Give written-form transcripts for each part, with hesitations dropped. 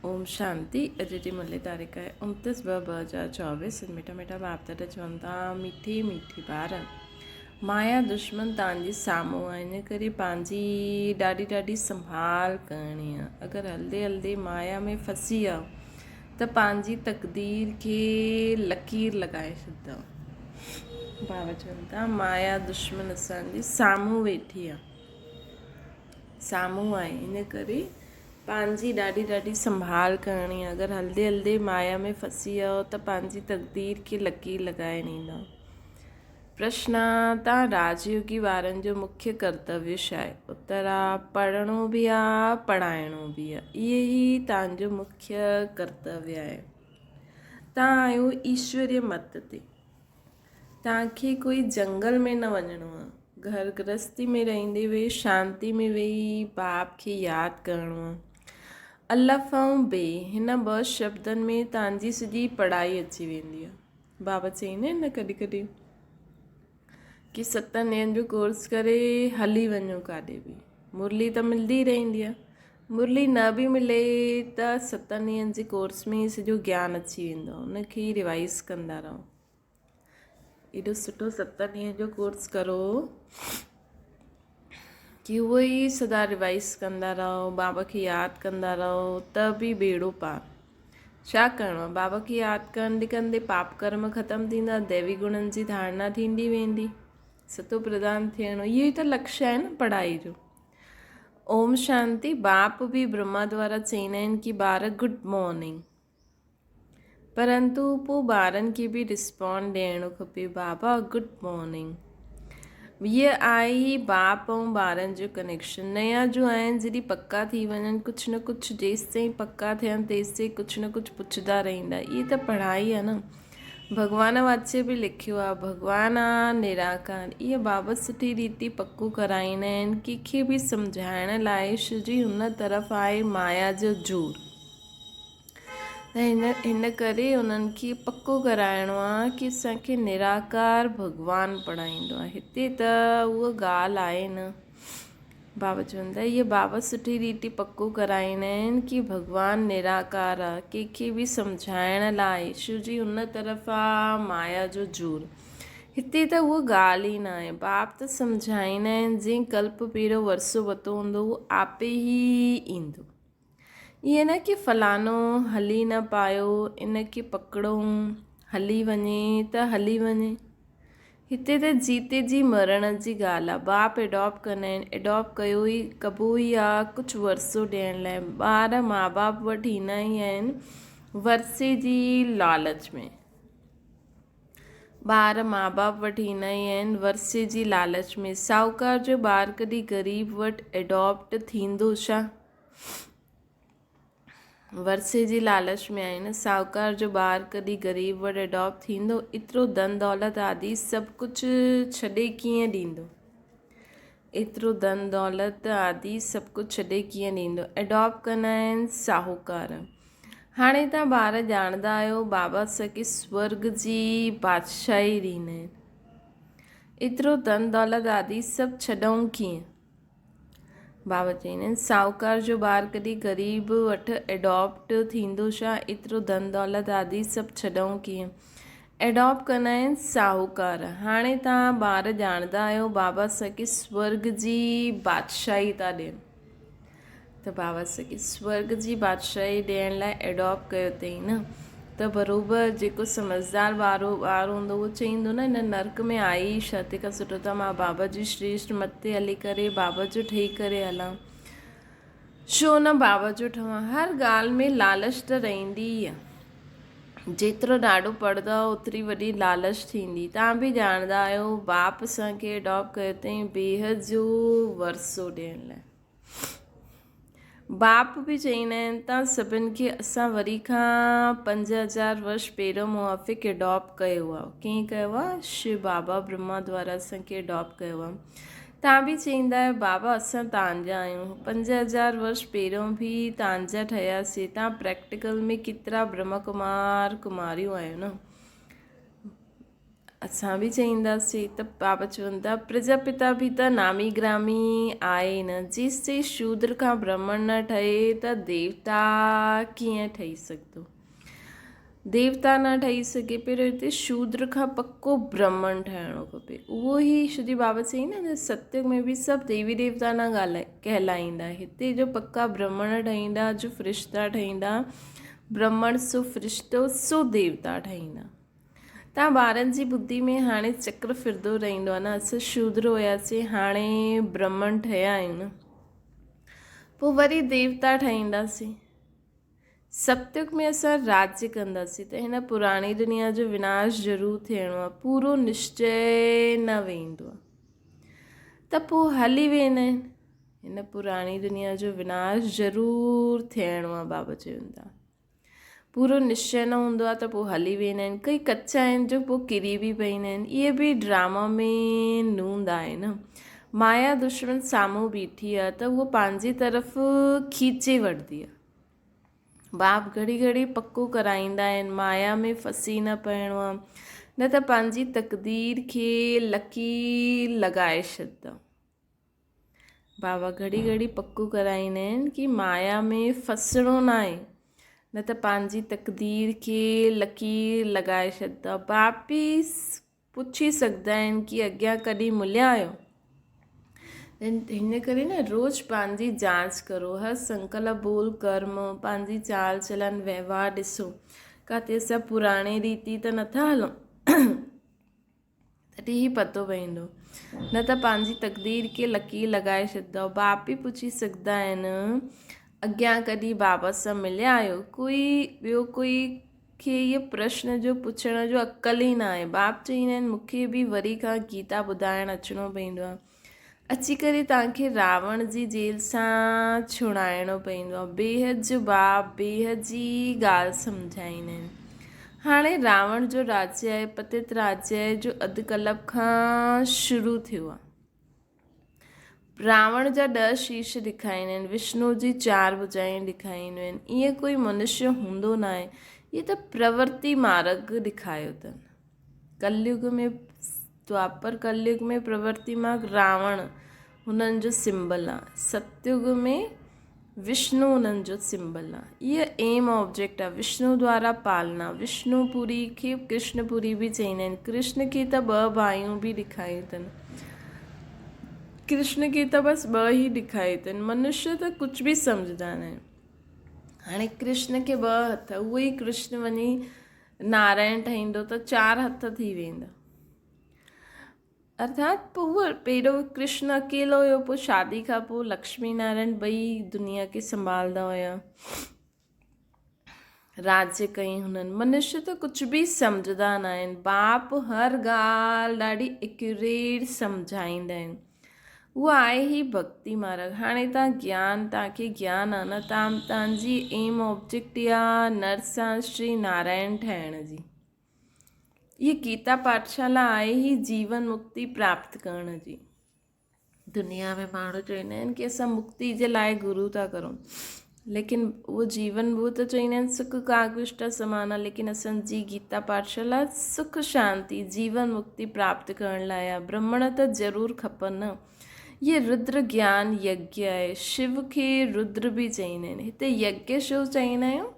اوم شانتي اڄ جي مرلي تاريخ آهي 29 ٻه 2024 سنڌ مٺا مٺا باپ دادا چون ٿا مٺي مٺي ٻار مايا دشمن تان جي سامهون آهي ان ڪري پنهنجي ڏاڍي ڏاڍي سنڀال ڪرڻي آهي اگر هلدي هلدي مايا ۾ ڦسي ويا ته پنهنجي تقدير کي لڪير لڳائي ڇڏيندؤ بابا چون ٿا مايا دشمن اسان جي سامهون ويٺي آهي سامهون آهي ان ڪري پنهنجي ڏاڍي ڏاڍي سنڀال ڪرڻي آهي اگر هلدي هلدي مايا ۾ ڦسي ويو ته پنهنجي تقدير کي لڪير لڳائي ڏيندؤ. پرشن، تان راجيوگي وارن جو مکيه ڪرتويه ڇا آهي؟ اتر، پڙهڻو به آ پڙهائڻو به آ اهي ئي تان جو مکيه ڪرتويه آهي. تان آهيو ايشوريه مت تي. توهان کي ڪوئي جنگل ۾ نه وڃڻو آ. گهر گرهستي ۾ رهندي ويهي شانتي ۾ ويهي باپ کي ياد ڪرڻو آ. الف ۽ بي هن ٻه شبدن ۾ توهان جي سڄي پڙهائي اچي ويندي آ. بابا چئيندا آهن نه ڪڏهن ڪڏهن ڪي ستن ڏينهن جو ڪورس ڪري هلي وڃو ڪاڏي به. مرلي ته ملدي ئي رهندي آ. مرلي نه به ملي ته ستن ڏينهن جي ڪورس ۾ ئي سڄو گيان اچي ويندو آ. ان کي ئي ريوائز ڪندا رهو. ايڏو سٺو ستن ڏينهن جو ڪورس ڪرو ڪي اهو ئي سدا ريوائز ڪندا رهو بابا کي ياد ڪندا رهو ته به ٻيڙو پار ڇا ڪرڻو آهي بابا کي ياد ڪندي ڪندي پاپ ڪرم ختم ٿيندا ديوي گڻن جي ڌارڻا ٿيندي ويندي ستو پردان ٿيڻو اهو ئي ته لڪشيه آهي نه پڙهائي جو اوم شانتي باپ به برهما دوارا چئيندا آهن ڪي ٻار گڊ مارننگ پرنتو پوء ٻارن کي به رسپانڊ ڏيڻو کپي بابا گڊ مارننگ. هيء آهي ئي باپ ۽ ٻارن جو ڪنيڪشن. نيا جو آهن جڏهن پڪا ٿي وڃن ڪجهه نه ڪجهه جيستائين پڪا ٿين تيستائين ڪجهه نه ڪجهه پڇندا رهندا. اهي ته پڙهائي آهي نه. ڀڳوان واچي به لکيو آهي ڀڳوان آ نراڪار. اهي بابت سٺي ريتي پڪو ڪرائيندا آهن. ڪنهن کي به سمجهائڻ لاء شري هن طرف آهي مايا جو زور. ۽ هن ڪري انهن کي پڪو ڪرائڻو آ ڪي اسان کي نراڪار ڀڳوان پڙهائيندو آ هتي ته اها ڳالهه آهي نه بابا چون ٿا اهي بابا سٺي ريتي پڪو ڪرائيندا آهن ڪي ڀڳوان نراڪار آ ڪنهن کي به سمجهائڻ لاء شو جي ان طرف آ مايا جو زور هتي ته اها ڳالهه ئي نه آهي باپ ته سمجهائيندا آهن جنهن ڪلپ پيرو ورثو وتو هوندو اهو آپي ئي ايندو ائين نه ڪي فلاڻو هلي نه پايو ان کي پڪڙون هلي وڃي ته هلي وڃي. هتي ته جيتي جي مرڻ جي ڳالهه آ. باپ ايڊاپٽ ڪندا آهن. ايڊاپٽ ڪيو ئي ڪبو ئي آ ڪجهه ورثو ڏيڻ لاء. ٻار ماء باپ وٽ ايندا ئي آهن ورثي جي لالچ ۾. ٻار ماء باپ وٽ ايندا ئي آهن ورثي جي لالچ ۾. ساهوڪار جو ٻار ڪڏهن غريب وٽ ايڊاپٽ ٿيندو ڇا؟ ورثي جي لالچ ۾ آهن. ساهوڪار جو ٻار ڪڏهن غريب وٽ ايڊاپٽ ٿيندو؟ ايترو ڌن دولت آدي سڀ ڪجهه ڇڏي ڪيئن ڏيندو؟ ايترو ڌن دولت آدي سڀ ڪجهه ڇڏي ڪيئن ڏيندو؟ ايڊاپٽ ڪندا آهن ساهوڪار. هاڻي توهان ٻار ڄاڻندا آهيو بابا اسان کي سورڳ جي بادشاهي ڏيندا آهن. ايترو ڌن دولت آدي سڀ ڇڏئون ڪيئن؟ بابا چئيندا آهن ساهوڪار جو ٻار ڪڏهن غريب وٽ ايڊاپٽ ٿيندو ڇا؟ ايترو ڌن دولت آدي سڀ ڇڏئون ڪيئن؟ ايڊاپٽ ڪندا آهن ساهوڪار. هاڻي توهان ٻار ڄاڻندا آهيو بابا اسان کي سورڳ جي بادشاهي ٿا ڏين. ته بابا سکي سورڳ جي بادشاهي ڏيڻ لاء ايڊاپٽ ڪيو اٿئي نه ته بروبر جيڪو سمجهدار ٻارو ٻار هوندو اهو چئيندو نه هن نرڪ ۾ آئي ئي ڇا تنهن کان سٺو ته مان بابا جي شريشٽ مت تي هلي ڪري بابا جو ٺهي ڪري هلان ڇو نه بابا جو ٺهان هر ڳالهه ۾ لالچ ته رهندي ئي آهي جيترو ڏاڍو پڙهندو اوتري وڏي لالچ ٿيندي تان به ڄاڻندا آهيو باپ اسان کي ايڊاپٽ ڪيو اٿئي بيحد جو ورثو ڏيڻ لاء باپ به چئيندا آهن ته سڀن کي اسان وري کان 5000 ورش پهريون موافق اڊاپٽ ڪيو آهي. ڪنهن ڪيو آهي؟ شو بابا برهما دوارا اسان کي اڊاپٽ ڪيو آهي. توهان به چئيندا آهيو بابا اسان توهان جا آهيون. 5000 ورش پهريون به توهان جا ٺهياسين. توهان پريڪٽيڪل ۾ ڪيترا برهما ڪمار ڪماريون آهيو نه. اسان به چئينداسين ته بابا چون ٿا پرجاپتا به ته نامي گرامي آهي نه، جيستائين شودر کان برهمڻ نه ٺهي ته ديوتا ڪيئن ٺهي سگهندو؟ ديوتا نه ٺهي سگهي پهريون هتي شودر کان پڪو برهمڻ ٺهڻو کپي. اهو ئي شدي بابا چئي نه ته ستيگ ۾ به سڀ ديوي ديوتا نه ڳالهائي ڪهلائيندا، هتي جو پڪا برهمڻ ٺهيندا، جو فرشتا ٺهيندا، برهمڻ سو فرشتو سو ديوتا ٺهيندا. توهان ٻارن جي ٻڌي ۾ هاڻي چڪر ڦرندو رهندو آهي نه، اسان شودر هياسين هاڻي برهمڻ ٺهيا آهيون نه، پوء وري ديوتا ٺهينداسين. ستيگ ۾ اسان راڄ ڪنداسين ته هن پراڻي دنيا جو وناش ضرور ٿيڻو آهي، پورو نشچي نه ويندو آهي ته پوء هلي ويندا آهن. هن پراڻي دنيا جو وناش ضرور ٿيڻو آهي، بابا چون ٿا. پورو نشچي نه هوندو آهي ته پوء هلي ويندا آهن. ڪئي ڪچا آهن جو پوء ڪري به پئيندا آهن. اهي به ڊراما ۾ نوندا آهن. مايا دشمن سامهون بيٺي آهي ته اهو پنهنجي طرف کيچي وٺندي آهي. باپ گهڙي گهڙي پڪو ڪرائيندا آهن مايا ۾ ڦسي نه پئڻو آهي نه ته پنهنجي تقدير کي لڪير لڳائي ڇڏندا. بابا گهڙي گهڙي پڪو ڪرائيندا آهن ڪي مايا ۾ ڦسڻو ناهي نه ته پنهنجي تقدير کي لڪير لڳائي ڇڏندا. باپ به پڇي سگهندا آهن ڪي اڳيان ڪڏهن مليا آهيو؟ هن ڪري نه روز پنهنجي جانچ ڪرو، هر سنڪلپ ٻول ڪرم پنهنجي چال چلن وهنوار ڏسو ڪاٿي اسان پراڻي ريتي ته نٿا هلون. تڏهن ئي پتو پوندو، نه ته پنهنجي تقدير کي لڪير لڳائي ڇڏندؤ. باپ به پڇي سگهندا آهن، اڳيان ڪڏهن بابا سان مليا آهيو؟ ڪوئي ٻيو ڪوئي کي اهو پرشن جو پڇڻ جو عقل ئي ناهي. باپ چئيندا آهن، مون کي به وري کان گيتا ٻڌائڻ اچڻو پوندو آهي. اچي ڪري توهان کي راوڻ جي جيل سان ڇڙائڻو پوندو آهي. بيحد جو باپ بيحد جي ڳالهه سمجهائيندا آهن. هاڻي راوڻ جو راجيه آهي، پتت راجيه آهي جو اڌ ڪلپ کان شروع ٿيو آهي. راوڻ جا 10 شيش ڏيکاريندا آهن، وشنو جي 4 ڀجائون ڏيکارينديون آهن. ائين ڪوئي منشيه هوندو ناهي. هي ته پرورتي مارگ ڏيکاريو اٿن. ڪليگ ۾ دوآپر ڪليگ ۾ پرورتي مارگ راوڻ هنن جو سمبل آ. ستيگ ۾ وشنو انهن جو سمبل آ. اهي ايم آبجيڪٽ آ. وشنو دوارا پالنا. وشنو پوري کي ڪرشن پوري به چئيندا آهن. ڪرشن کي ته ٻه باهيون به ڏيکاريون اٿن. ڪرشن کي ته بس ٻه ئي ڏيکاريون اٿن. منشيه ته ڪجهه به سمجهندا ناهن. هاڻي ڪرشن کي ٻه هٿ، اهو ئي ڪرشن وڃي نارائڻ ٺهيندو ته چار هٿ ٿي ويندا. ارٿات پوء اهو پهريون ڪرشن اڪيلو هيو پوء شادي کان پوء لڪشمي نارائڻ ٻئي دنيا کي سنڀالندا هيا. راڄ ڪئي هنن. منشي ته ڪجهه به سمجهندا نه آهن. باپ هر ڳالهه ڏاڍي ايڪيوريٽ سمجهائيندا آهن. اهو آهي ئي ڀڳتي مارگ. هاڻي تان گيان تان کي گيان آ نه تان تان جي ايم آبجيڪٽ يا نر سان شري نارائڻ ٺهڻ جي. هيء گيتا پاٺشالا آهي ئي جيون مڪتي پراپت ڪرڻ جي. دنيا ۾ ماڻهو چوندا آهن ڪي اسان مڪتي جي لاء گرو ٿا ڪرون ليڪن اهو جيون اهو ته چوندا آهن سک ڪاگشٽا سمانا ليڪن اسان جي گيتا پاٺشالا سک شانتي جيون مڪتي پراپت ڪرڻ لاء آهي. برهمڻ ته ضرور کپن نه. هيء ردر گيان يگيه آهي. شو کي ردر به چوندا آهن. هتي يگيه شو چوندا آهيون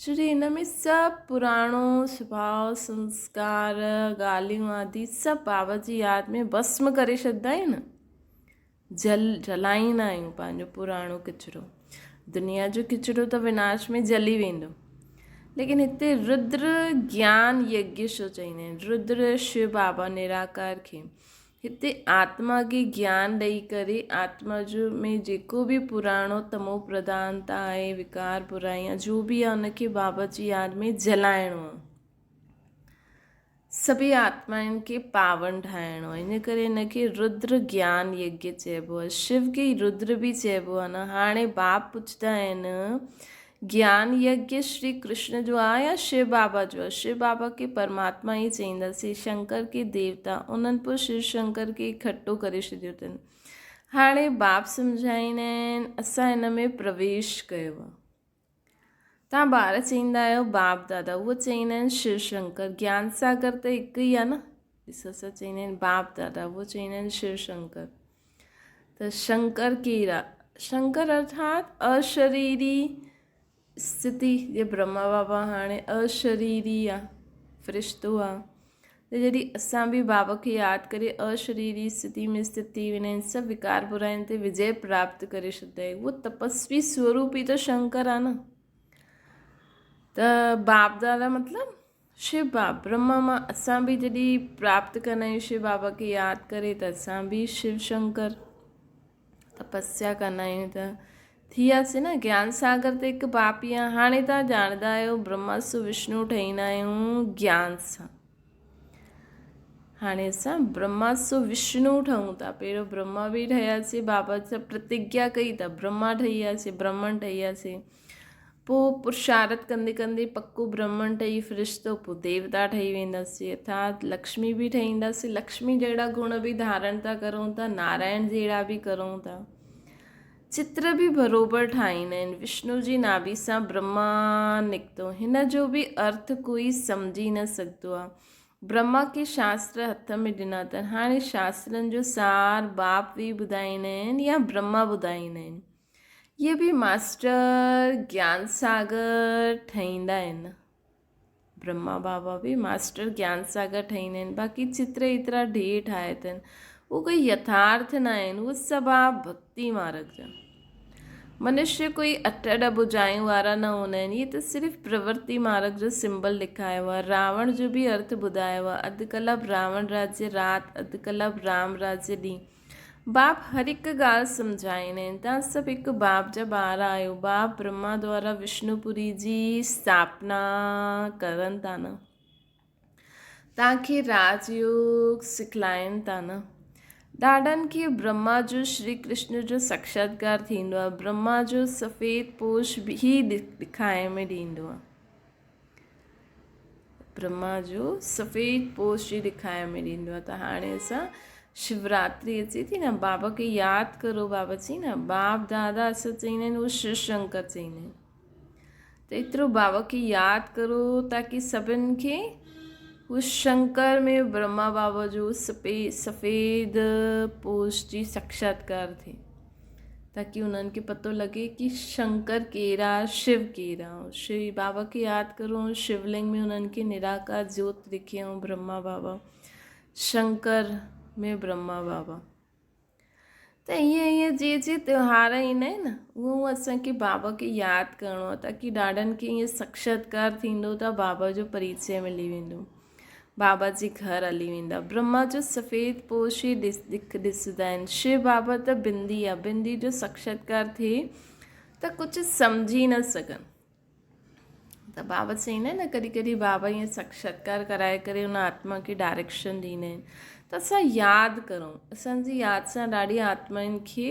ڇو جو هن ۾ سڀ پراڻو سڀاء، سنسڪار، ڳالهيون آدي سڀ بابا جي ياد ۾ ڀسم ڪري ڇڏندا آهيون نه، جل جلائيندا آهيون پنهنجو پراڻو ڪچرو. دنيا جو ڪچرو ته وناش ۾ جلي ويندو، ليڪن هتي ردر گيان يگيه شو چئيندا آهن، ردر شو بابا نراڪار کي. هتي آتما کي گيان ڏئي ڪري آتما جو ۾ جيڪو به پراڻو تمو پرڌانتا آهي، وڪار برائي يا جو به آهي ان کي بابا جي ياد ۾ جلائڻو آهي. سڀئي آتمائن کي پاون ٺاهڻو آهي. ان ڪري ان کي ردر گيان يگيه چئبو آهي. شو کي ئي ردر به چئبو آهي نه. هاڻي باپ پڇندا آهن گيان يگيه شري ڪرشن جو آ يا شو بابا جو آ؟ شو بابا کي پرماتما ئي چئينداسين، شنڪر کي ديوتا، انهن پوء شو شنڪر کي اڪٺو ڪري ڇڏيو اٿن. هاڻي باپ سمجهائيندا آهن، اسان هن ۾ پرويش ڪيو آ. توهان ٻار چئيندا آهيو باپ دادا، اهو چئيندا آهن شو شنڪر. گيان ساگر ته هڪ ئي آ نه. ڏس اسان چئيندا آهن باپ دادا، اهو چئيندا آهن شو شنڪر. ته شنڪر ڪير آ؟ شنڪر ارٿات اشريري اسٿتي. جي برهما بابا هاڻي اشريري آ، فرشتو آ، ته جڏهن اسان به بابا کي ياد ڪري اشريري اسٿتي ۾ اسٿت ٿي ويندا آهن، سڀ وڪار براين تي وجي پراپت ڪري ڇڏندا آهيون. اهو تپسوي سوروپ ئي ته شنڪر آ نه. ته باپ دادا مطلب شو باب برهما مان اسان به جڏهن پراپت ڪندا آهيون شو بابا کي ياد ڪري ته اسان به شو شنڪر تپسيا ڪندا آهيون ته ٿي وياسين نه. گيان ساگر ته هڪ باپ ئي آهي. هاڻي تان ڄاڻندا آهيو برهما سو وشنو ٺهيندا آهيون گيان سان. هاڻي اسان برهما سو وشنو ٺهون ٿا. پهريون برهما به ٺهياسين، بابا سان پرتگيا ڪئي ته برهما ٺهي وياسين، برهمڻ ٺهي وياسين. پوء پرشارت ڪندي ڪندي پڪو برهمڻ ٺهي فرشتو، پوء ديوتا ٺهي وينداسين، ارٿات لڪشمي به ٺهي اينداسين. لڪشمي جهڙا گڻ به ڌارڻ ٿا ڪرون ٿا، نارائڻ جهڙا به ڪرون ٿا. چتر به بروبر ٺاهيندا آهن. وشنو جي ناڀي سان برهما نڪتو، هن جو به ارٿ ڪوئي سمجهي نه سگهندو آهي. برهما کي شاستر هٿ ۾ ڏنا اٿن، هاڻي شاسترن جو سار باپ به ٻڌائيندا آهن يا برهما ٻڌائيندا آهن. اهي به ماسٽر گيان ساگر ٺهيندا آهن. برهما بابا به ماسٽر گيان ساگر ٺهيندا آهن. باقي چتر ايترا ڍير ٺاهيا اٿن، اهو ڪوئي يٿارٿ نه آهن، اهو سڀ آ ڀڳتي مارگ جا. منشي ڪوئي اٺ ڏھ بجايون وارا نه هوندا آهن. اهي ته صرف پرورتي مارگ جو سمبل ڏيکايو آهي. راوڻ جو به ارٿ ٻڌايو آهي. اڌ ڪلپ راوڻ راجيه رات، اڌ ڪلپ رام راجيه ڏينهن. باپ هر هڪ ڳالهه سمجهائيندا آهن. توهان سڀ هڪ باپ جا ٻار آهيو. باپ برهما دوارا وشنوپوري جي اسٿاپنا ڪرن ٿا نه. توهان کي راج يوگ سکلائين ٿا نه. ڏاڏن کي برهما جو شري ڪرشن جو ساکشاتڪار ٿيندو آهي. برهما جو سفيد پوش به ڏکائي ۾ ڏيندو آهي. برهما جو سفيد پوش جي ڏکائي ۾ ڏيندو آهي. ته هاڻي اسان شوراتري اچي ٿي نه، بابا کي ياد ڪرو. بابا چئي نه باپ دادا اسان چئيندا آهن، اهو شو شنڪر چئيندا آهن. ته ايترو بابا کي ياد ڪرو تاڪي سڀن کي هو شنڪر ۾ برهما بابا جو سفيد پوش جي ساکشاتڪار ٿئي، تاڪي انهن کي پتو لڳي ڪي شنڪر ڪير آ، شو ڪير آ. شو بابا کي ياد ڪرو ۽ شولنگ ۾ انهن کي نراڪار جوت دکي ۽ برهما بابا شنڪر ۾ برهما بابا. ته ائين ائين جيئن جيئن تيوهار ايندا آهن نه، اونئن اونئن اسان کي بابا کي ياد ڪرڻو آ، تاڪي ڏاڏن کي ائين ساکشاتڪار ٿيندو ته بابا جو پريچي ملي ويندو. بابا جي گهر هلي ويندا. برهما جو سفيد پوش ئي ڏسندا آهن. شو بابا ته بندي آ، بندي جو ساکشاتڪار ٿئي ته ڪجهه سمجهي نه سگهن. ته بابا چئيندا آهن نه ڪڏهن ڪڏهن بابا ائين ساکشاتڪار ڪرائي ڪري ان آتما کي ڊائريڪشن ڏيندا آهن ته اسان ياد ڪرون. اسان جي ياد سان ڏاڍي آتمائن کي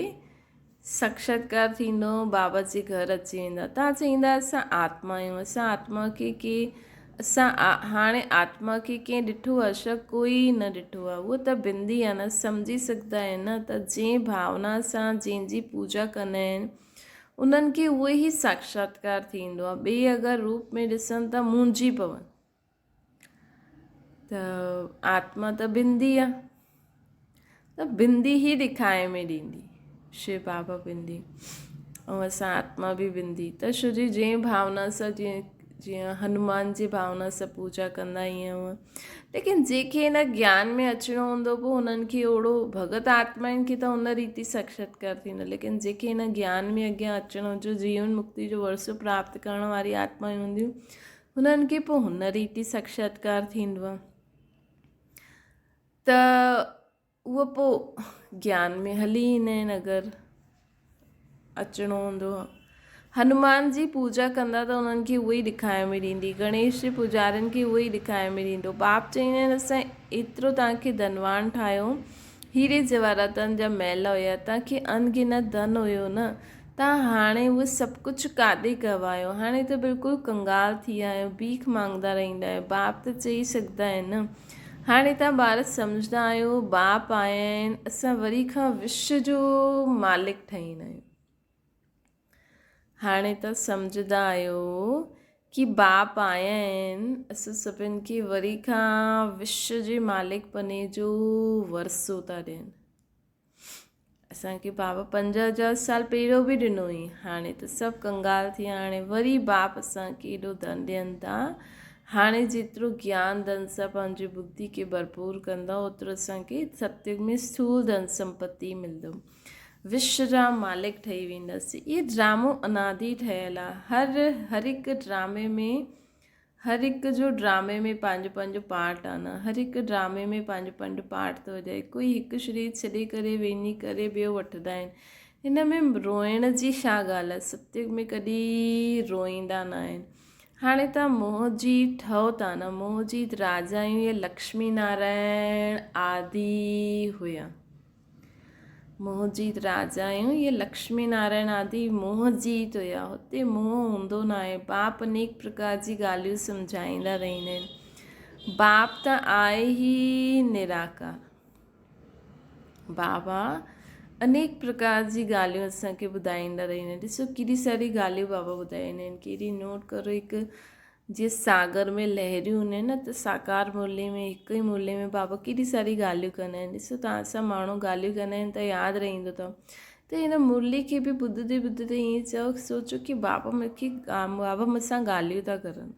ساکشاتڪار ٿيندو، بابا جي گهر اچي ويندا. تان چئيندا اسان آتما آهيون، اسان آتما کي ڪي اسان هاڻي آتما کي ڪنهن ڏٺو آهي ڇا؟ ڪوئي نه ڏٺو آهي. اهو ته بندي آهي نه، سمجهي سگهندا آهن نه ته جنهن ڀاونا سان جنهن جي پوڄا ڪندا آهن انهن کي اهو ئي ساکشاتڪار ٿيندو آهي. ٻئي اگر روپ ۾ ڏسن ته مونجهي پون. ته آتما ته بندي آ، ته بندي ئي ڏکائي ۾ ڏيندي. شو بابا بندي ۽ اسان آتما به بندي، ته شو جي جنهن ڀاونا سان جيئن جيئن هنومان جي ڀاونا سان پوڄا ڪندا ائين هونء. ليڪن جنهن کي هن گيان ۾ اچڻو هوندو پوء هنن کي اوڙو ڀڳت آتمائن کي ته هن ريتي ساکشاتڪار ٿيندو، ليڪن جنهن کي هن گيان ۾ اڳيان اچڻو جو جيون مڪتي جو ورثو پراپت ڪرڻ واري آتمائون هونديون هنن کي پوء هن ريتي ساکشاتڪار ٿيندو آهي ته اهو پوء گيان ۾ هلي ايندا آهن. اگر اچڻو هوندو آهي هنومان جي پوڄا ڪندا ته انهن کي اهو ئي ڏکائڻ ۾ ڏيندي، گڻيش جي پوڄارين کي اهو ئي ڏکائڻ ۾ ڏيندو. باپ چئيندا آهن اسان ايترو توهان کي ڌنوان ٺاهيو، هيري جواهراتن جا محل هيا، توهان کي ان گنت ڌن هيو نه، تان هاڻي اهو سڀ ڪجهه ڪاڏي گنوايو؟ هاڻي ته بلڪل ڪنگال ٿي ويا آهيو، ڀيک مانگدا رهندا آهيو. باپ ته چئي سگهندا آهن نه، هاڻي تان ٻار سمجهندا آهيو، باپ آيا آهن، اسان وري کان وشو جو مالڪ ٺهيندا آهيون. هاڻي ته سمجهندا آهيو ڪي باپ آيا آهن اسان سڀن کي وري کان وشو جي مالڪ پني جو ورثو ٿا ڏين. اسان کي بابا 5000 سال پهريون به ڏنو هئي، هاڻي ته سڀ ڪنگال ٿي ويا، هاڻي وري باپ اسان کي ايڏو ڌن ڏين ٿا. هاڻي جيترو گيان ڌن سان پنهنجي ٻڌي کي ڀرپور ڪندا اوترو اسان کي ستيگ ۾ اسٿول ڌن سمپتي ملندو، وشو جا مالڪ ٺهي وينداسين. اهي ڊرامو انادي ٺهيل آهي، هر هر هڪ ڊرامي ۾ هر هڪ جو ڊرامي ۾ پنهنجو پنهنجو پارٽ آ نه هر هڪ ڊرامي ۾ پنهنجو پنهنجو پارٽ ٿو وڄائي ڪوئي هڪ شرير ڇڏي ڪري وڃي ڪري ٻيو وٺندا آهن هن ۾ روئڻ جي ڇا ڳالهه آ ستيگ ۾ ڪڏهن روئيندا نه آهن هاڻي تان موهه جي ٺهو ٿا نه موهه جي راجا آهيون يا لڪشمي نارائڻ آدي هيا. موهجيت راجا آهيون اهي لڪشمي نارائڻ آدي موهجيت هيا هتي موهه هوندو ناهي باپ انيڪ پرڪار جي ڳالهيون سمجهائيندا رهندا آهن باپ ته آهي ئي نراڪار بابا انيڪ پرڪار جي ڳالهيون اسان کي ٻڌائيندا رهندا آهن ڏسو ڪيڏي ساري ڳالهيون بابا ٻڌائيندا آهن ڪيڏي نوٽ ڪرو هڪ جيئن ساگر ۾ لهريون هونديون آهن نه ته ساڪار مرلي ۾ هڪ ئي مرلي ۾ بابا ڪيڏي ساري ڳالهيون ڪندا آهن ڏسو توهان سان ماڻهو ڳالهيون ڪندا آهن ته ياد رهندو اٿو ته هن مرلي کي به ٻڌندي ٻڌندي ائين چئو سوچو ڪي بابا مون کي بابا مون سان ڳالهيون ٿا ڪرن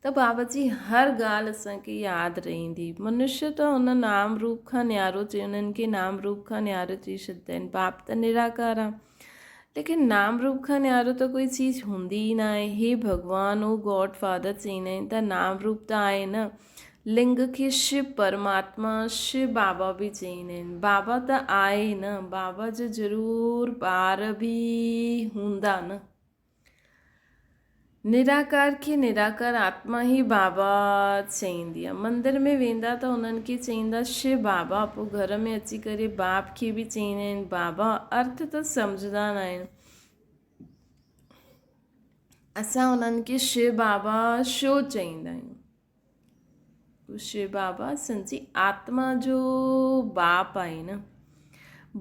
ته بابا جي هر ڳالهه اسان کي ياد رهندي منشي ته هن نام روپ کان نيارو چئي انهن کي نام روپ کان نيارو چئي ڇڏيندا آهن باپ ته نراڪار آهي ليڪن نام روپ کان نيارو ته ڪوئي چيز هوندي ئي ناهي. هي ڀڳوان او گاڊ فادر چئيندا آهن ته نام روپ ته آهي نه. لنگ کي شو پرماتما، شو بابا به چئيندا آهن. بابا ته آهي نه، بابا جا ضرور ٻار به هوندا نه. نراڪار کي نراڪار آتما ئي بابا چئيندي آ. مندر ۾ ويندا ته انهن کي چئيندا شو بابا پوء گهر ۾ اچي ڪري باپ کي به چئيندا آهن بابا ارٿ ته سمجهندا ناهن. اسان انهن کي شو بابا شو چئيندا آهيون. شو بابا سنجي آتما جو باپ آهي نه.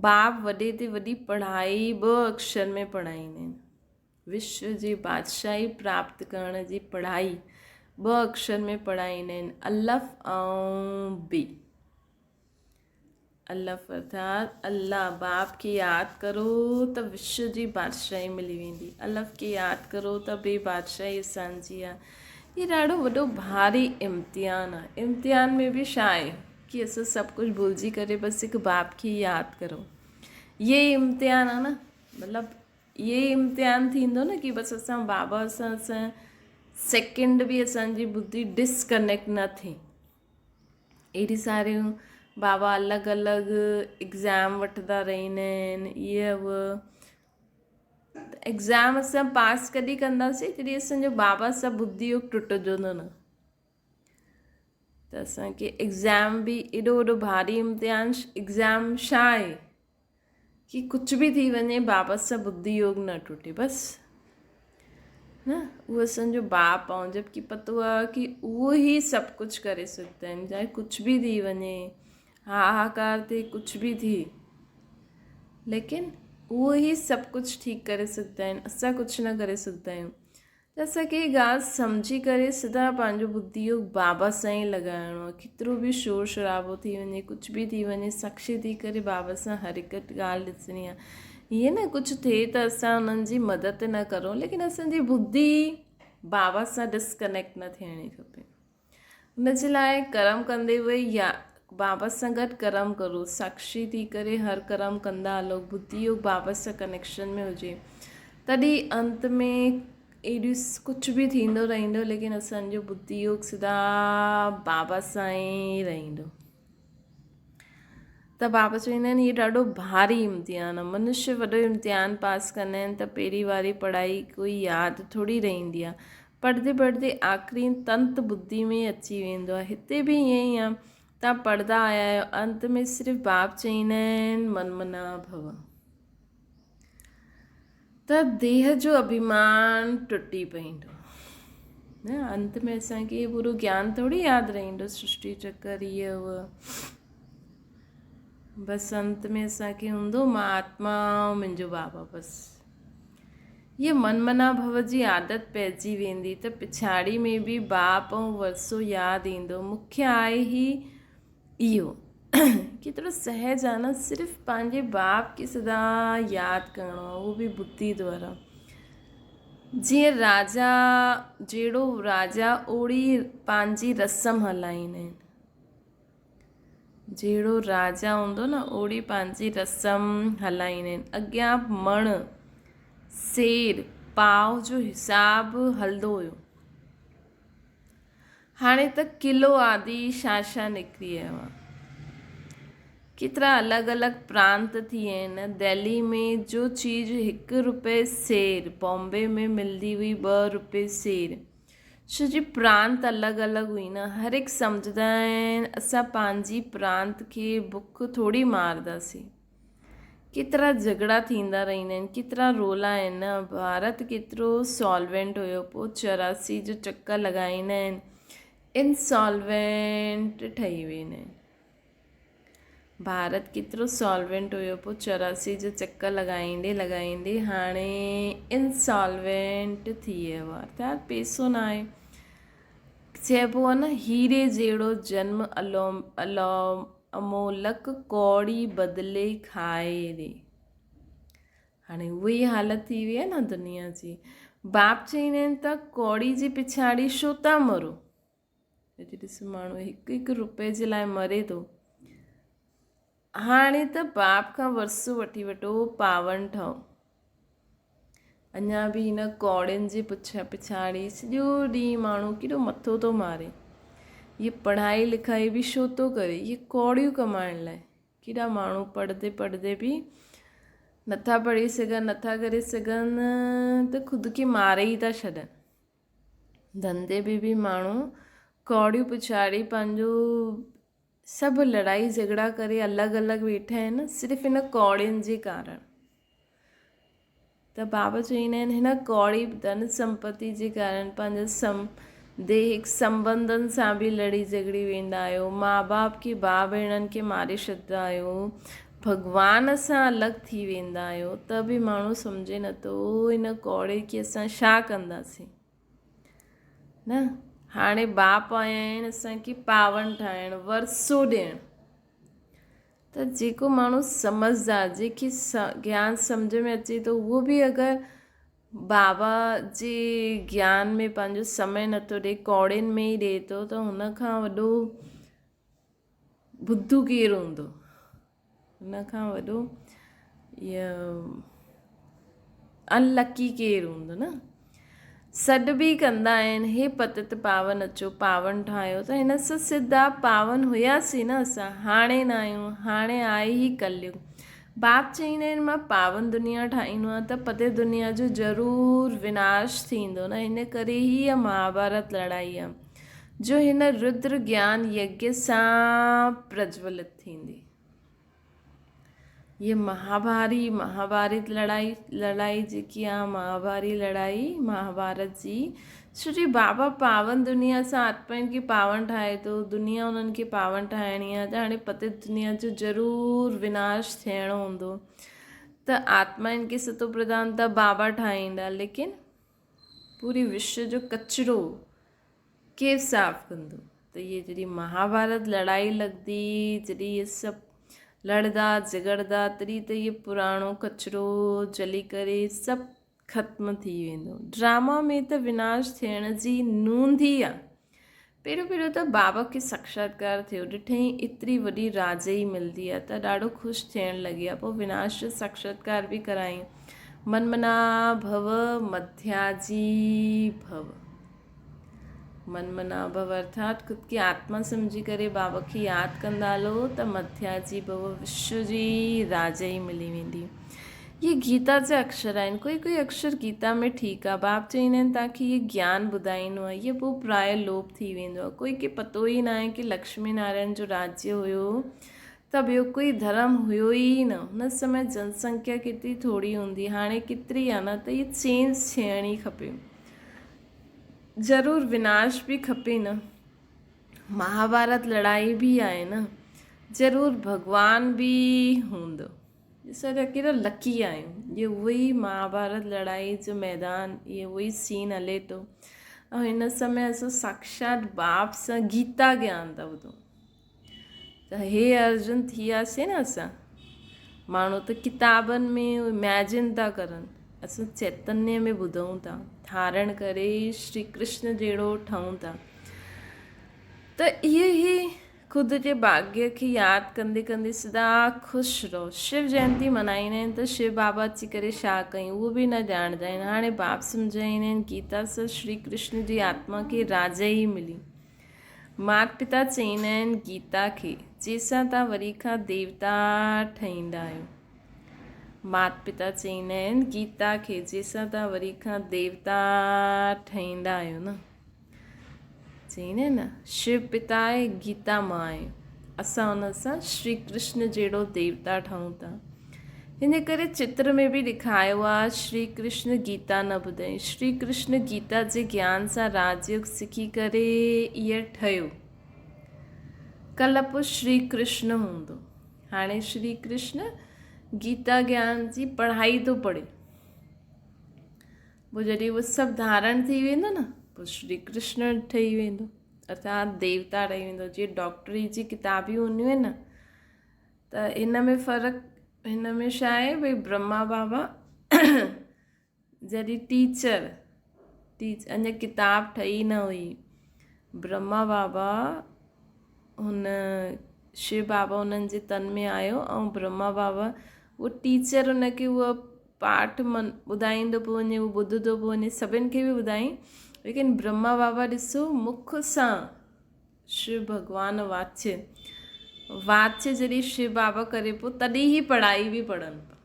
باپ وڏي تي وڏي پڙهائي ٻه اڪشر ۾ پڙهائيندا آهن. وشو جي بادشاهي پراپت ڪرڻ جي پڙهائي ٻه اکشر ۾ پڙهائيندا آهن، الف ۽ بي. الف ارٿات الله، باپ کي ياد ڪرو ته وشو جي بادشاهي ملي ويندي. الف کي ياد ڪرو ته بي بادشاهي اسان جي آهي. هي ڏاڍو وڏو ڀاري امتحان آهي. امتحان ۾ به ڇا آهي ڪي اسان سڀ ڪجهه ڀلجي ڪري بس هڪ باپ کي ياد ڪرو. اهي ئي امتحان آهي نه. مطلب اهي ئي امتحان ٿيندو نه ڪي بس اسان بابا سان اسان سيڪنڊ به اسان جي ٻڌي ڊسڪنيڪٽ نه ٿئي. اهڙي ساريون بابا الڳ الڳ ايگزام وٺندا رهندا آهن اهي اهو ايگزام اسان پاس ڪڏهن ڪنداسين جڏهن اسان جو بابا سان ٻڌي اهو ٽٽجندو نه. ته اسان کي ايگزام به ايڏو وڏو ڀاري امتحان ايگزام ڇا آهي ڪي ڪجهه به ٿي وڃي بابا سان ٻڌي يوگ نه ٽوٽي بس نه اهو اسان جو باپ آهي جبڪي پتو آهي ڪي اهو ئي سڀ ڪجهه ڪري سگهندا آهن چاهي ڪجهه به ٿي وڃي هاهاڪار ٿئي ڪجهه به ٿي ليڪن اهو ئي سڀ ڪجهه ٺيڪ ڪري سگهندا آهن اسان ڪجهه نه ڪري سگهندا آهيون ته اسان کي هي ڳالهه سمجهي ڪري سدا پنهنجو ٻڌي يوگ بابا سان ئي لڳائڻو آهي. ڪيترو به شور شرابو ٿي وڃي، ڪجهه به ٿي وڃي، ساکشي ٿي ڪري بابا سان هر هڪ ڳالهه ڏسڻي آهي. ائين نه ڪجهه ٿئي ته اسان انهن جي مدد نه ڪرون ليڪن اسان جي ٻڌي بابا سان ڊسڪنيڪٽ نه ٿيڻي کپي. ان جي لاء ڪرم ڪندي به يا بابا سان گڏ ڪرم ڪرو، ساکشي ٿي ڪري هر ڪرم ڪندا هلو، ٻڌي يوگ بابا سان ڪنيڪشن ۾ هجي، تڏهن انت ۾ ايڏيون ڪجهه به ٿيندو رهندو ليڪن اسان جو ٻڌي يوگ سدا بابا سان ئي رهندو. ته بابا چوندا آهن هي ڏاڍو ڀاري امتحان آهي، منشي وڏو امتحان پاس ڪندا آهن ته پهرين واري پڙهائي ڪوئي ياد ٿوري رهندي آهي، پڙهندي پڙهندي آخرين تنت ٻڌي ۾ اچي ويندو آهي. هتي به ائين ئي آهي. توهان پڙهندا آيا آهيو. انت ۾ صرف باب چئيندا آهن من منا ڀو. ته ديهه جو اڀيمان ٽٽي پوندو. نه انت ۾ اسان کي پورو گيان ٿوري ياد رهندو سرشٽي چڪر هيء هوء. بس انت ۾ اسان کي هوندو مان آتما منهنجو بابا بس. هيء من منا ڀو جي عادت پئجي ويندي ته پڇاڙي ۾ به باپ ۽ ورثو ياد ايندو. مکيه آهي هي اهو ڪيترو سهج آهي نه صرف پنهنجي باپ کي سدا ياد ڪرڻو آهي اهو به ٻڌي دوارا. جيئن راجا جهڙو راجا اوڙي پنهنجي رسم هلائيندا آهن. جهڙو راجا هوندو نه اوڙي پنهنجي رسم هلائيندا آهن. اڳيان مڻ، سير، پاء جو حساب هلندو هيو. هاڻي ته ڪلو آدي ڇا ڇا نڪري آيو آهي. ڪيترا الڳ الڳ پرانت ٿي ويا آهن. دهلي ۾ جو چيز هڪ روپئي سير، بامبي ۾ ملندي هئي ٻه روپئي سير. ڇو جي پرانت الڳ الڳ هئي نه هر هڪ سمجهندا آهن اسان پنهنجي پرانت کي بک ٿوري مارنداسين ڪيترا جهڳڙا ٿيندا رهندا آهن ڪيترا رولا آهن نه ڀارت ڪيترو سالوينٽ هيو پوء 84 جو چڪر لڳائيندا آهن انسالوينٽ ٺهي ويندا آهن ڀارت ڪيترو سالوينٽ هيو پوء 84 جو چڪر لڳائيندي لڳائيندي هاڻي انسالوينٽ ٿي ويو آهي ارٿات پيسو نه آهي چئبو آهي نه هيري جهڙو جنم الوم الوم امولڪ ڪوڙي بدلي کائي ري هاڻي اها ئي حالت ٿي وئي آهي نه دنيا جي باپ چئيندا آهن ته ڪوڙي جي پڇاڙي ڇو ٿا مرو اڄ ڏس ماڻهو هڪ هڪ روپئي جي لاء مري ٿو. هاڻي ته باپ کان ورثو وٺي وٺو پاون ٺهو. اڃا به هن ڪوڙين جي پڇاڙي سڄو ڏينهن ماڻهو ڪيڏو مٿو ٿو ماري. هيء پڙهائي لکائي به ڇو ٿو ڪري؟ هيء ڪوڙيون ڪمائڻ لاء. ڪيڏا ماڻهو پڙهندي پڙهندي به نٿا پڙهي سگهن، نٿا ڪري سگهن ته خود کي ماري ئي ٿا ڇڏن. ڌنڌي ۾ به ماڻهو ڪوڙيون پڇاڙي پنهنجو سڀ لڙائي جهڳڙا ڪري الڳ الڳ ويٺا آهن صرف هن ڪوڙين جي ڪارڻ ته بابا چوندا آهن هن ڪوڙي ڌن سمپتي جي ڪارڻ پنهنجا سم ديهڪ سمبنڌن سان به لڙي جهڳڙي ويندا آهيو ماء باپ کي ڀاء ڀيڻن کي ماري ڇڏندا آهيو ڀڳوان سان الڳ ٿي ويندا آهيو ته به ماڻهو سمجهي نٿو هن ڪوڙي کي اسان ڇا ڪنداسين نه هاڻي باپ آيا آهن اسان کي پاون ٺاهڻ ورثو ڏيڻ ته جيڪو ماڻهو سمجهدار جيڪي گيان سمجهه ۾ اچي ٿو اهو به اگر بابا جي گيان ۾ پنهنجو سمي نٿو ڏي ڪوڙين ۾ ئي ڏي ٿو ته هن کان وڏو ٻڌو ڪير هوندو؟ ان کان وڏو ان لڪي ڪير هوندو نه؟ سڏ به ڪندا آهن هي پتت پاون اچو پاون ٺاهيو ته هن سان سڌا پاون هياسين نه اسان هاڻي نه آهيون هاڻي آهي هي ڪليگ باپ چئيندا آهن مان پاون دنيا ٺاهيندو آهيان ته پتت دنيا جو ضرور وناش ٿيندو نه ان ڪري هي مهاڀارت لڙائي آهي جو هن ردر گيان يگيا سان پرجولت ٿيندي. هيء مهاڀاري مهاڀارت لڙائي لڙائي جيڪي آ مهاڀاري لڙائي مهاڀارت جي ڇو جي بابا پاون دنيا سان آتمائن کي پاون ٺاهي ٿو دنيا انهن کي پاون ٺاهڻي آ ته هاڻي پتت دنيا جو ضرور وناش ٿيڻو هوندو ته آتمائن کي ستو پرڌان ته بابا ٺاهيندا ليڪن پوري وشو جو ڪچرو ڪير صاف ڪندو ته هيء جڏهن مهاڀارت لڙائي لڳندي جڏهن هي سڀ لڙدا جهڳڙدا تڏهن ته هيء پراڻو ڪچرو جلي ڪري سڀ ختم ٿي ويندو ڊراما ۾ ته وناش ٿيڻ جي نوند ئي آ پهريون پهريون ته بابا کي ساکشاتڪار ٿيو ڏٺئين ايتري وڏي راجئي ملدي آ ته ڏاڍو خوش ٿيڻ لڳي آ پوء وناش جو ساکشاتڪار به ڪرايائين من منا ڀو مڌياجي ڀو من منا ڀو ارٿات خود کي آتما سمجهي ڪري بابا کي ياد ڪندا هلو ته مڌياجي ڀو وشو جي راجئي ملي ويندي. اهي گيتا جا اڪشر آهن. ڪوئي ڪوئي اڪشر گيتا ۾ ٺيڪ آهي. باپ چئيندا آهن توهان کي اهي گيان ٻڌائيندو آهي. اهي پوء پراء لوپ ٿي ويندو آهي. ڪوئي کي پتو ئي ناهي ڪي لڪشمي نارائڻ جو راجيه هيو ته ٻيو ڪوئي ڌرم هيو ئي نه. هن سمي جنسنکيا ڪيتري ٿوري هوندي هاڻي ڪيتري آهي نه ته اهي چينج ٿيڻ ئي کپي. ضرور وناش به کپي نه. مهاڀارت لڙائي به آهي نه. ضرور ڀڳوان به هوندو. ڏسو ته ڪيڏا لڪي آهيون. اهو اهو ئي مهاڀارت لڙائي جو ميدان، اهو اهو ئي سين هلي ٿو ۽ هن سمي اسان ساکشات باپ سان گيتا گيان ٿا ٻڌون. ته هي ارجن ٿي وياسين نه اسان. ماڻهو ته ڪتابن ۾ اميجن ٿا ڪرن، اسان چيتنيه ۾ ٻڌون ٿا، ڌارڻ ڪري شري ڪرشن جهڙو ٺهون ٿا. ته اهي ئي خود جي ڀاڳيه کي ياد ڪندي ڪندي سدا خوش رهو. شو جينتي ملهائيندا آهن ته شو بابا اچي ڪري ڇا ڪيائين اهو به نه ڄاڻندا آهن. هاڻي باپ سمجهائيندا آهن گيتا سان شري ڪرشن جي آتما کي راجائي ملي. مات پتا چئيندا آهن گيتا کي جنهن سان توهان وري کان ديوتا ٺهيندا آهيو. مات پتا چئيندا آهن گيتا کي جنهن سان توهان وري کان ديوتا ٺهيندا آهيو نه. چئين نه شو پتا آهي گيتا مان آهي اسان ان سان شري ڪرشن جهڙو ديوتا ٺهون ٿا ان ڪري چتر ۾ به ڏيکايو آهي شري ڪرشن گيتا نه ٻڌائين شري ڪرشن گيتا جي گيان سان راجيوگ سکي ڪري ايئر ٺهيو ڪلهه پوء شري ڪرشن هوندو هاڻي شري ڪرشن گيتا گيان جي پڙهائي ٿو پڙهي پوء جڏهن اهو سڀ ڌارڻ ٿي ويندو نه پوء شري ڪرشن ٺهي ويندو ارٿات ديوتا ٺهي ويندو جيئن ڊاڪٽري جي ڪتابيون هونديون آهن نه ته هن ۾ فرق هن ۾ ڇا آهي ڀئي برهما بابا جڏهن ٽيچر ٽيچ اڃا ڪتاب ٺهي نه هئي برهما بابا هن شو بابا انهن جي تن ۾ آيو ۽ برهما بابا اهو ٽيچر ان کي اهو پاٺ من ٻڌائيندو پيو وڃي اهو ٻڌندو پيو وڃي سڀن کي به ٻڌائين ليڪن برهما بابا ڏسو مک سان شو ڀڳوان واچ واچ جڏهن شو بابا ڪري پيو تڏهن هي پڙهائي به پڙهن پيا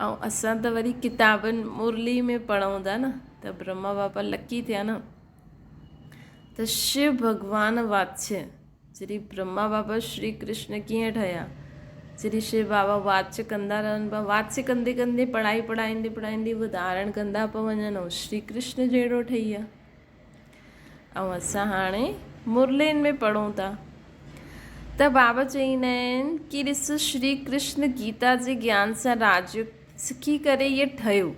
۽ اسان ته وري ڪتابن مرلي ۾ پڙهون ٿا نه ته برهما بابا لڪي ٿيا نه ته شو ڀڳوان واچ جڏهن برهما بابا شري ڪرشن ڪيئن ٺهيا؟ جڏهن شو بابا واچ ڪندا رهن پيا، واچ ڪندي ڪندي پڙهائي پڙهائيندي پڙهائيندي اهو ڌارڻ ڪندا پيا وڃن ۽ شري ڪرشن جهڙو ٺهي ويا. ۽ اسان هاڻي مرلين ۾ پڙهون ٿا ته بابا چئيندا آهن ڪي ڏس شري ڪرشن گيتا جي گيان سان راجيوگ سکي ڪري اهي ٺهيو.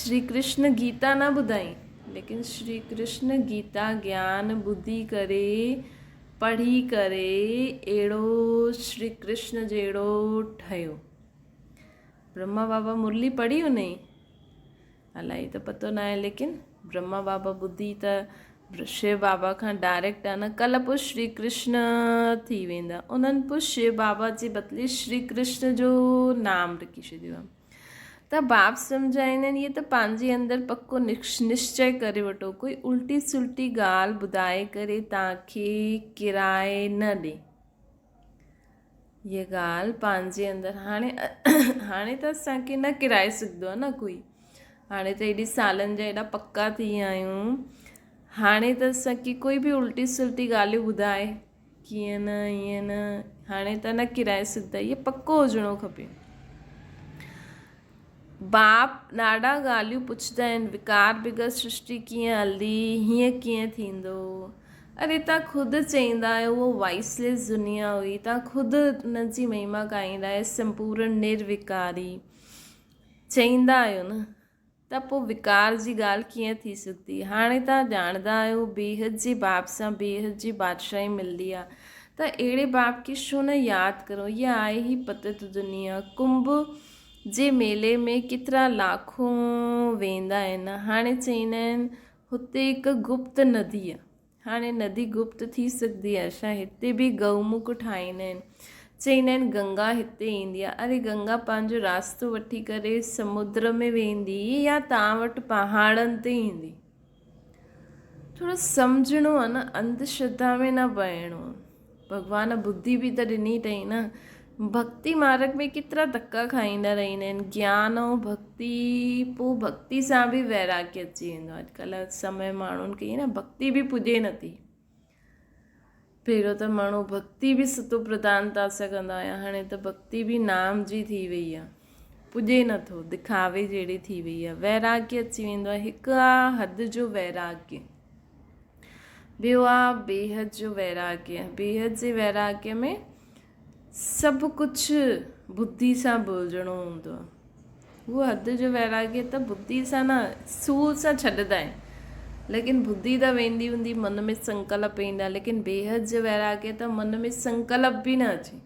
شري ڪرشن گيتا نه ٻڌائين ليڪن شري ڪرشن گيتا گيان ٻڌي ڪري پڙهي ڪري اهڙو شري ڪرشن جهڙو ٺهيو. برهما بابا مرلي پڙهي هنئي الائي ته پتو ناهي ليڪن برهما بابا ٻڌي ته شو بابا کان ڊائريڪٽ آ نه ڪلهه پوء شري ڪرشن ٿي ويندا انهن پوء شو بابا جي بدلي شري ڪرشن جو نام رکي ڇڏيو آ. ته باپ سمجهائيندا آهن اهي ته پنهنجي اندر پڪو نشچي ڪري وٺو ڪوئي الٽي سلٽي ڳالهه ٻڌائي ڪري توهان کي ڪرائي نه ڏي هيء ڳالهه پنهنجي اندر هاڻي هاڻي ته اسان کي نه ڪرائي سگهندو آهي نه ڪوئي هاڻي ته ايڏي سالن جا ايڏا پڪا ٿي ويا آهيون هاڻي ته اسان کي ڪوئي به الٽي سلٽي ڳالهيون ٻڌائي ڪيئن نه ائين نه هاڻي ته نه ڪرائي سگهندا اهي پڪو هجڻو کپي. باپ ڏاڍا ڳالهيون پڇندا آهن وڪار بغير سرشٽي ڪيئن هلندي هيئن ڪيئن ٿيندو اري تان خود چئيندا آهيو اهو وائسليس دنيا هئي تان خود ان جي مهما ڳائيندا آهيو سمپورن نروڪاري چئيندا آهيو نه ته پوء وڪار جي ڳالهه ڪيئن ٿي سگهندي؟ هاڻي توهان ڄاڻندا آهيو بيحد جي باپ سان بيحد جي بادشاهي ملندي آهي ته اهڙي باپ کي ڇو نه ياد ڪرون؟ اها آهي ئي پتت دنيا. ڪنڀ جي ميلي ۾ ڪيترا لاکون ويندا آهن. هاڻي چئيندا آهن هتي هڪ گپت ندي آهي. هاڻي ندي گپت ٿي سگهندي آهي ڇا؟ هتي به گئومک ٺاهيندا آهن. چئيندا آهن گنگا هتي ايندي آهي. اري گنگا پنهنجو راستو وٺي ڪري سمندر ۾ ويندي يا توهان وٽ پهاڙن تي ايندي؟ ٿورو سمجهڻو آهي نه انڌ شرڌا ۾ نه پئڻو آهي. ڀڳوان ٻڌي به ته ڏني اٿئي نه. ڀڳتي مارڳ ۾ ڪيترا ڌڪا کائيندا رهندا آهن. گيان ۽ ڀڳتي پوء ڀڳتي سان به ويراڳي اچي ويندو آهي. اڄڪلهه سمي ماڻهن کي ائين نه ڀڳتي به پڄي نٿي. پهريون ته ماڻهو ڀڳتي به ستو پرڌانتا سان ڪندا هيا هاڻي ته ڀڳتي به نام جي ٿي وئي آهي. پڄي نٿو دکاوي جهڙي ٿي وئي آهي. ويراڳي اچي ويندو آهي. هڪ آهي حد جو ويراڳي. ٻيو آ بيحد جو ويراڳيه. بيحد جي ويراڳيه ۾ سڀ ڪجهه ٻڌي سان ڀلجڻو هوندو آهي. هو حد جو ويراڳي ته ٻڌي سان نه سور سان ڇڏندا آهن ليڪن ٻڌي ته ويندي هوندي من ۾ سنڪلپ ايندا ليڪن بيحد جو ويراڳي ته من ۾ سنڪلپ به نه اچي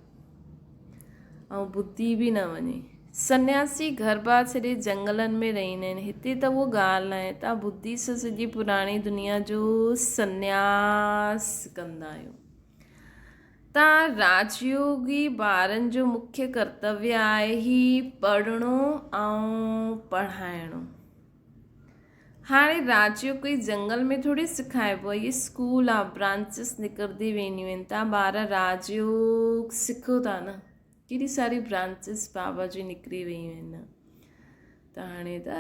۽ ٻڌي به نه وڃي. سنياسي گهر بار ڇڏي جنگلن ۾ رهندا آهن هتي ته اهو ڳالهه ناهي تان ٻڌي سان سڄي پراڻي دنيا جو سنياس ڪندا آهيو. تان راجيوگي ٻارن جو مکيه ڪرتويه آهي هي پڙهڻو ۽ پڙهائڻو. هاڻي راجيوگ ڪوئي جنگل ۾ ٿوري سکائبو آهي، هي اسڪول آهي، برانچز نڪرندي وينديون آهن، تان ٻار راجيوگ سکو ٿا نه، ڪيڏي ساري برانچز بابا جي نڪري ويون آهن. ته هاڻي ته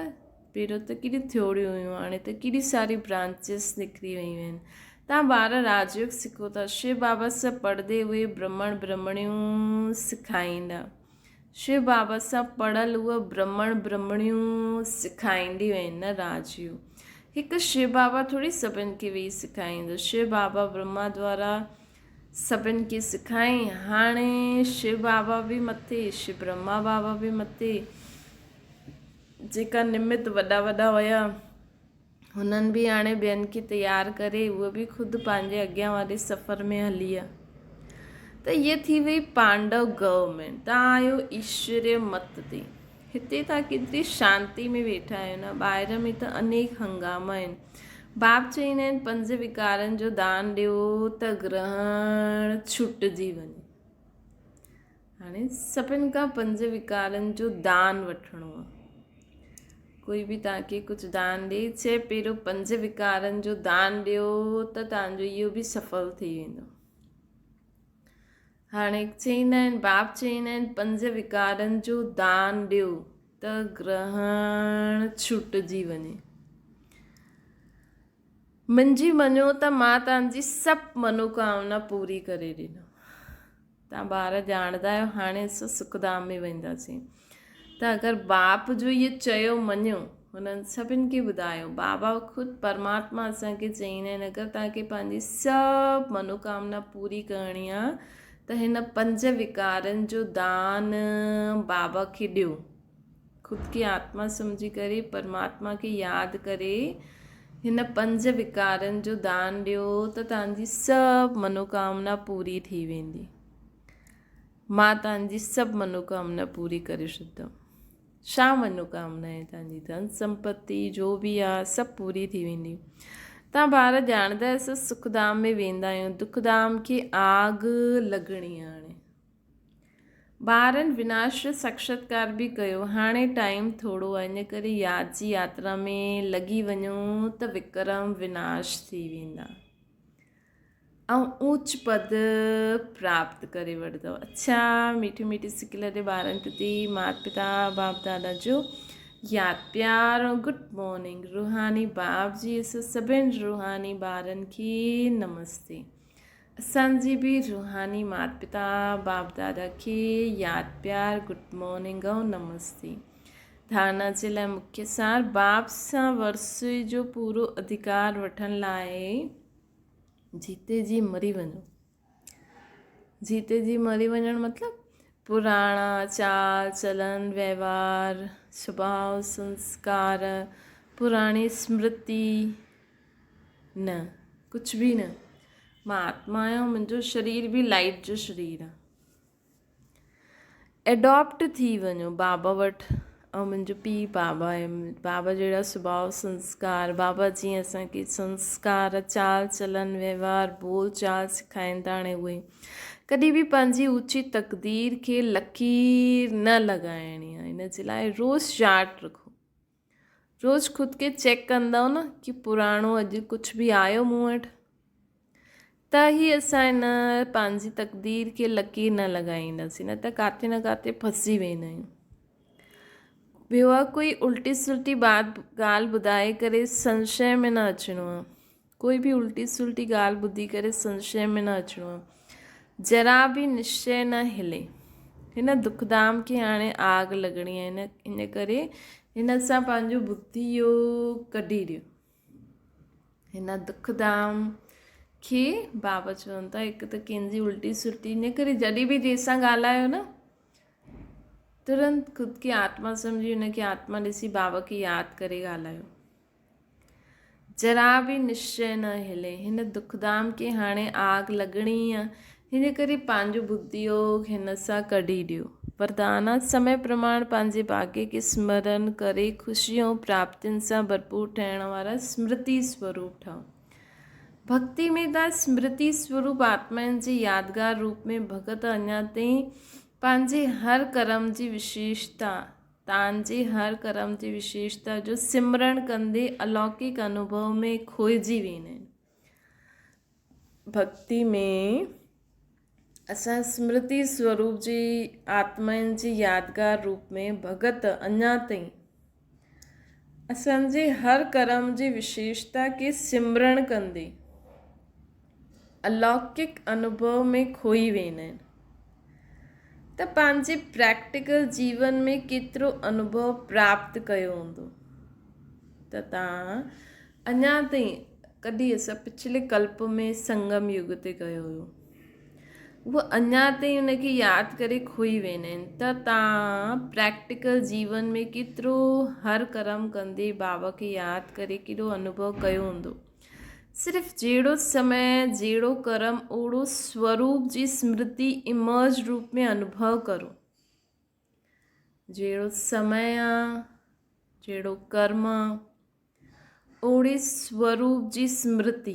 پهريون ته ڪيڏي ٿوريون هيون هاڻي ته ڪيڏي ساري برانچز نڪري ويون آهن. تان ٻار راجيوگ سکو ٿا. شو بابا سان پڙهندي اهي برهمڻ برهمڻيون سکائيندا. شو بابا سان پڙهيل اهي برهمڻ برهمڻيون سکائينديون آهن نه راجيوگ. هڪ شو بابا ٿوري سڀن کي ويهي سکائيندو. شو بابا برهما دوارا سڀن کي سکائين. هاڻي شو بابا به مٿي، شو برهما بابا به مٿي، جيڪا نمت وڏا وڏا هيا، هنن به هاڻي ٻين کي تيار ڪري اهي به خود پنهنجي اڳيان واري سفر ۾ هلي ويا. ته هيء ٿي وئي پانڊو گورنمينٽ. تان آيو ايشوريه مت تي. هتي توهان ڪيتري شانتي ۾ ويٺا آهيو نه، ٻاهر ۾ ته انيڪ هنگاما آهن. باپ چئيندا آهن پنج وڪارن جو دان ڏيو ته گرهڻ ڇٽجي وڃي. هاڻي سڀن کان پنج وڪارن جو دان وٺڻو آهي. ڪوئي به توهان کي ڪجهه دان ڏئي، چئي پهريون پنج وڪارن جو دان ڏيو ته توهان جو اهو به سڦل ٿي ويندو. هاڻي چئيندا آهن، باپ چئيندا آهن، پنج وڪارن جو دان ڏيو ته گرهڻ ڇٽجي وڃي. منهنجي مڃو ته مان توهان جي سڀ منوڪامنا پوري ڪري ڏيندم. توهان ٻار ڄاڻندا آهيو هاڻي اسان سکڌام ۾ وينداسين. ته اگر باپ جو اهو چيو مڃيو، هنن سڀن کي ٻڌايو، بابا خود پرماتما اسان کي چئيندا آهن اگر توهان کي پنهنجي سڀ منوڪامنا پوري ڪرڻي آهي ته هن پنج وڪارن جو دان بابا کي ڏيو. خود کي آتما سمجهي ڪري پرماتما کي ياد ڪري هن پنج وڪارن جو دان ڏيو ته توهان جي سڀ منوڪامنا پوري ٿي ويندي. مان توهان جي سڀ منوڪامنا پوري ڪري ڇڏندم. ڇا منوڪامنا آهي توهان جي؟ ڌن سمپتي جو به آهي سڀ پوري ٿي ويندي. توهان ٻار ڄاڻندا اسان سک ڌام ۾ ويندا آهيون، دک ڌام کي آگ لڳڻي آهي هاڻي. ٻارن وناش جو ساڪشاتڪار به ڪيو، هاڻي ٽائيم ٿورو آهي ان ڪري ياد جي ياترا ۾ لڳي وڃو ته وڪرم وناش ٿي ويندا. ۽ اوچ پد پراپت ڪري وٺندؤ. اڇا ميٺي ميٺي سڪيلڌي ٻارن پرتي مات پتا باپ دادا جو ياد پيار ۽ گڊ مارننگ. روحاني باپ جي اسان سڀن روحاني ٻارن کي نمستي. اسان جي به روحاني مات پتا باپ دادا کي ياد پيار گڊ مارننگ ۽ نمستي. ڌارنا جي لاء مکيه سار باپ سان ورثي جو پورو اڌڪار وٺڻ لاء جيتي جي مري وڃو. جيتي جي مري وڃڻ مطلب پراڻا چال چلن، وهنوار، سڀاء، سنسڪار، پراڻي سمرتي نه، ڪجهه به نه. مان آتما آهيان، منهنجو شرير به لائيٽ جو شرير آهي. ايڊاپٽ ٿي وڃو بابا وٽ ۽ منهنجو پيء بابا آهي بابا جهڙا سڀاء سنسڪار بابا جيئن اسان کي سنسڪار چال چلن وهنوار بول چال سکائين ٿا هاڻي اهي ڪڏهن به پنهنجي اوچي تقدير کي لڪير نه لڳائڻي آهي ان جي لاء روز چارٽ رکو روز خود کي چيڪ ڪندؤ نه ڪي پراڻو اڄ ڪجهه به آيو مون وٽ ته هي اسان هن پنهنجي تقدير کي لڪير نه لڳائينداسين نه ته ڪاٿي نه ڪاٿي ڦسي ويندا آهيون ٻيو آهي ڪوئي الٽي سلٽي بات ڳالهه ٻڌائي ڪري سنشي ۾ نه اچڻو آهي ڪوئي به الٽي سلٽي ڳالهه ٻڌي ڪري سنشي ۾ نه اچڻو آهي. ذرا به نشچي نه هلي. هن دکڌام کي هاڻي آگ لڳڻي آهي ان ان ڪري هن سان پنهنجو ٻڌي اهو ڪڍي ڏيو. هن دکڌام کي بابا چون ٿا هڪ ته ڪنهن جي الٽي سلٽي نه ڪري جڏهن به جنهن سان ڳالهايو نه ترنت خود کي آتما سمجهي ان کي آتما ڏسي بابا کي ياد ڪري ڳالهايو. ذرا به نشچي نه هلي. هن دکڌام کي هاڻي آگ لڳڻي ئي آ، هن ڪري پنهنجو ٻڌيوگ هن سان ڪڍي ڏيو. وردانا، سمي پرماڻ پنهنجي ڀاڳيه کي سمرن ڪري خوشي ۽ پراپتين سان ڀرپور ٺهڻ وارا سمرتي سوروپ ٺهو. ڀڳتي ۾ تان سمرتي سوروپ آتمائن جي يادگار روپ ۾ ڀڳت اڃا تائين پنهنجي هر ڪرم جي وشيشتا تان جي هر ڪرم جي وشيشتا جو سمرڻ ڪندي الوڪڪ انوڀو ۾ کوئجي ويندا آهن. ڀڳتي ۾ اسان سمرتي سوروپ جي آتمائن جي يادگار روپ ۾ ڀڳت اڃا تائين اسان جي هر ڪرم جي وشيشتا کي سمرڻ ڪندي الوڪڪ انوڀو ۾ کوئي ويندا آهن. ته پنهنجي پريڪٽيڪل جيون ۾ ڪيترو انوڀو پراپت ڪيو هوندو ته تان اڃا تائين ڪڏهن اسان پڇلي ڪلپ ۾ سنگم يگ تي ڪيو هيو اهو اڃا تائين ان کي ياد ڪري کوئي ويندا آهن ته تان پريڪٽيڪل جيون ۾ ڪيترو هر ڪرم ڪندي بابا کي ياد ڪري ڪيڏو انوڀو ڪيو هوندو. صرف جهڙو سمي، جهڙو ڪرم، اوڙو سوروپ جي سمرتي امرج روپ ۾ انوڀو ڪرو. جهڙو سمي آ، جهڙو ڪرم آ، اوڙي سوروپ جي سمرتي.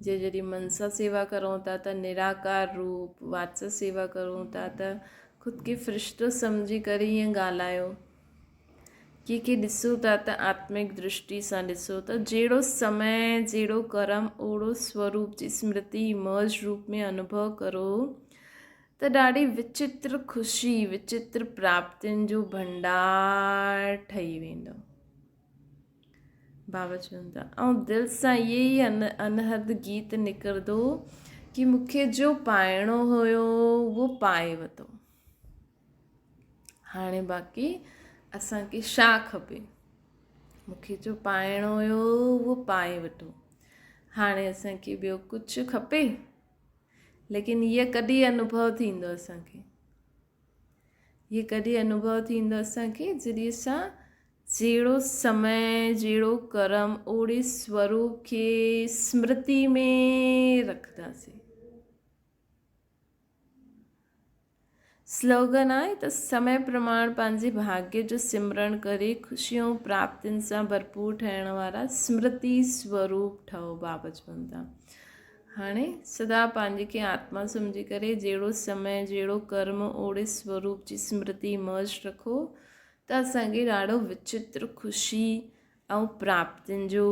جي جڏهن من سان سيوا ڪرون ٿا ته نراڪار روپ، وات سان سيوا ڪرون ٿا ته خود کي فرشتو سمجهي ڪري ائين ڳالهايو. ڪنهن کي ڏسو ٿا ته آتمڪ درشٽي سان ڏسو ته جهڙو سمي، جهڙو ڪرم، اوڙو سوروپ جي سمرتي امرج روپ ۾ انوڀو ڪرو ته ڏاڍي وچتر خوشي، وچتر پراپتين جو ڀنڊار ٺهي ويندو. بابا چون ٿا ۽ دل سان اهي ئي انحد گيت نڪرندو ڪي مون کي جو پائڻو هيو اهو پائي وتو. هاڻي باقي اسان کي ڇا کپي؟ مون کي جو پائڻو هيو اهو پائي وٺو. هاڻي اسان کي ٻيو ڪجهه کپي؟ ليڪن هيء ڪڏهن انوڀو ٿيندو اسان کي؟ هيء ڪڏهن انوڀو ٿيندو اسان کي جڏهن اسان جهڙو سمي جهڙو ڪرم اوڙي سوروپ کي سمرتي ۾ رکنداسين. سلوگن آهي ته سمي پرماڻ پنهنجي ڀاڳيه جو سمرڻ ڪري خوشيون پراپتين سان ڀرپور ٺهڻ وارا سمرتي سوروپ ٺهو. بابا چون ٿا هاڻي سدا پنهنجي کي آتما سمجهي ڪري جهڙو سمي جهڙو ڪرم اوڙي سوروپ جي سمرتي مرج رکو ته اسان کي ڏاڍو وچتر خوشي ۽ پراپتين جو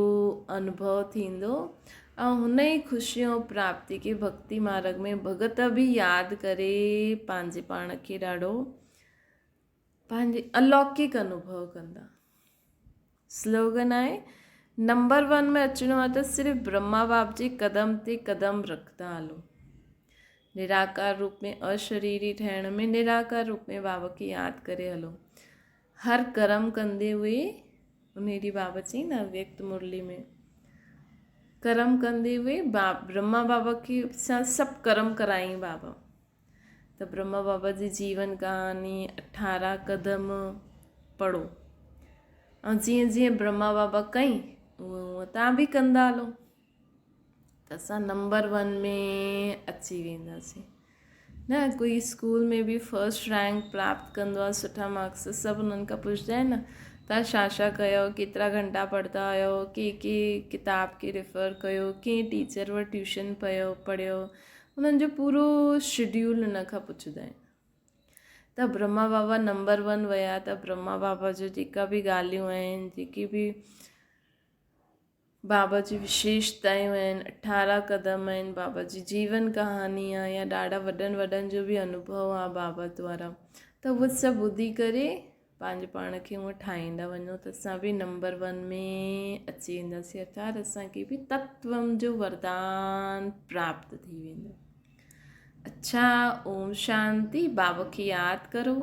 انوڀو ٿيندو ۽ هن ئي خوشي ۽ پراپتي کي ڀڳتي مارڳ ۾ ڀڳت به ياد ڪري پنهنجي پاڻ کي ڏاڍو پنهنجي الوڪڪ انوڀو ڪندا. سلوگن آهي نمبر ون ۾ اچڻو آهي ته صرف برهما باب جي قدم تي قدم رکندا هلو. نراڪار روپ ۾ اشريري ٺهڻ ۾ نراڪار روپ ۾ بابا کي ياد ڪري هلو. هر ڪرم ڪندي هئي انهي ڏينهن بابا چئي نه اويڪت مرلي ۾ ڪرم ڪندي هئي برهما بابا کي سان سڀ ڪرم ڪرائين بابا ته برهما بابا جي جيون ڪهاڻي اٺارا قدم پڙهو ۽ جيئن جيئن برهما بابا ڪئي اونئن اونئن تان به ڪندا هلو ته اسان نمبر ون ۾ اچي وينداسين نه ڪوئي اسڪول ۾ به فرسٽ رينڪ پراپت ڪندو آهي سٺا مارڪس سڀ انهن کان پڇدا آهن نه تان ڇا ڇا ڪيو ڪيترا گهنٽا پڙهندا آهيو ڪي ڪي ڪتاب کي ريفر ڪيو ڪنهن ٽيچر وٽ ٽيوشن پيو پڙهيو انهن جو پورو شيڊيول ان کان پڇدا آهن ته برهما بابا نمبر ون ويا ته برهما بابا جو جيڪا به ڳالهيون آهن جيڪي به بابا جي وشيشتائون آهن، اٺارا قدم آهن، بابا جي جيون ڪهاڻي آهي يا ڏاڍا وڏن وڏن جو به انوڀو آهي بابا دوارا ته اهو سڀ ٻڌي ڪري پنهنجي پاڻ کي هونء ٺاهيندا وڃو ته اسان به نمبر ون ۾ اچي وينداسين ارٿات اسان کي به تتوم جو وردان پراپت ٿي ويندو. اڇا اوم شانتي بابا کي ياد ڪرو.